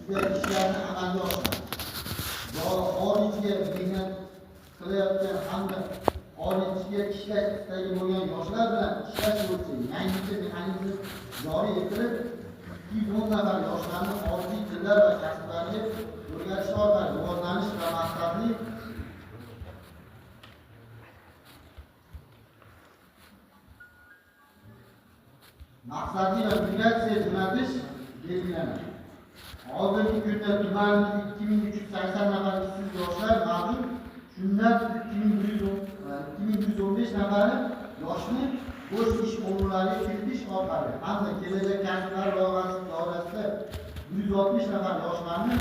ustida ishlarni amalga oshiramiz. Xorijga mehnat qilayotgan hamda xorijga ishlash istagi bo'lgan yoshlar bilan ishlash bo'yicha yangicha mexanizm joriy etilib, 210 nafar yoshlarni xorijiy tillar va kasblarga o'rgatish orqali rivojlanish va maqsadli va migratsiya jo'natish belgilanadi. Hozirgi kunda tumanimizda 2380 nafar ishsiz yoshlar mavjud. Shundan 2115 nafari yoshni bo'sh ish o'rinlariga kiritish orqali hamda kelajak kasblar loyihasi doirasida 160 nafar yoshlarni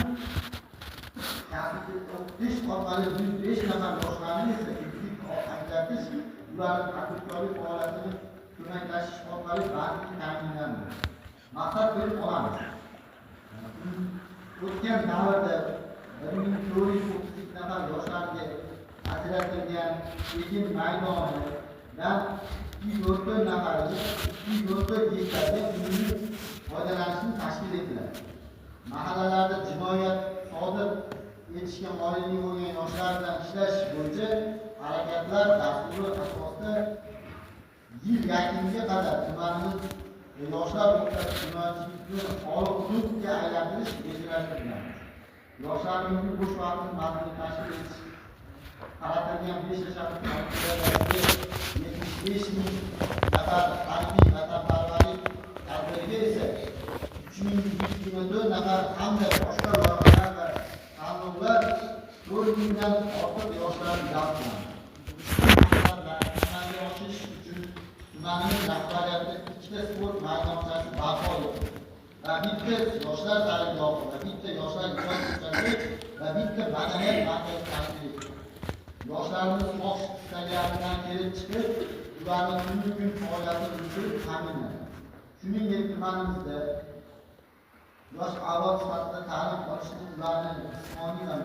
kasbga o'qitish orqali 105 nafar yoshlarni esa kredit ajratish, ularning tadbirkorlik faoliyatini ko'maklashish orqali bandligi ta'minlandi. Maqsad qo'yib olamiz. O'tgan davrda 1432 nafar yoshlarga ajratilgan ekin maydonidan 214 nafariga 214 gektarga umumiy foydalanishni tashkil etiladi. Mahallalarda jinoyat sodir etishga moyilligi bo'lgan yoshlar bilan ishlash bo'yicha harakatlar dasturi asosida yil yakuniga qadar tumanimiz yoshlar o'rtasida jinoyatchilikni xoli hududga aylantirish rejalashtirilgan. Yoshlarning bo'sh vaqtini mazmunli tashkil etish qaratilgan 5 tashabbus 75 ming nafar harbiy vatanparvarlik tadbiriga esa 3124 nafar hamda boshqa loyihalar va tanlovlar 4 mingdan ortiq yoshlarni jalb qiladi. Ushbu maqsadlarni amalga oshirish uchun tumanimiz rahbariyati ikkita sport maydonchasi barpo etildi va bitta yoshlar ta'limgohi va bitta yoshlar ijod ko'chasi va bitta madaniyat markazi tashkil etildi. Yoshlarimiz xohish istaklaridan kelib chiqib, ularning kunni kun faoliyatini yuritish ta'minlanadi. Shuningdek, tumanimizda yosh avlod sifatida ta'lim olishni, ularni jismoniy va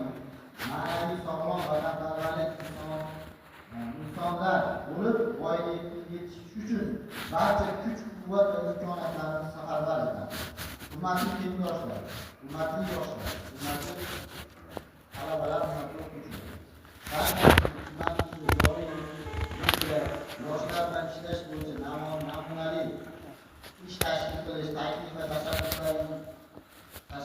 ma'naviy sog'lom vatanparvarlik insonlar bo'lib voyaga yetishish uchun barcha kuch-quvvat va imkoniyatlarni safarbar etamiz. Hurmatli tengdoshlar, hurmatli yoshlar, hurmatli talabalar, hurmatli o'quvchilar. Tumanimizda joriy yilda yoshlar bilan ishlash bo'yicha namunali ish tashkil qilish, taklif va tashabbuslaringiz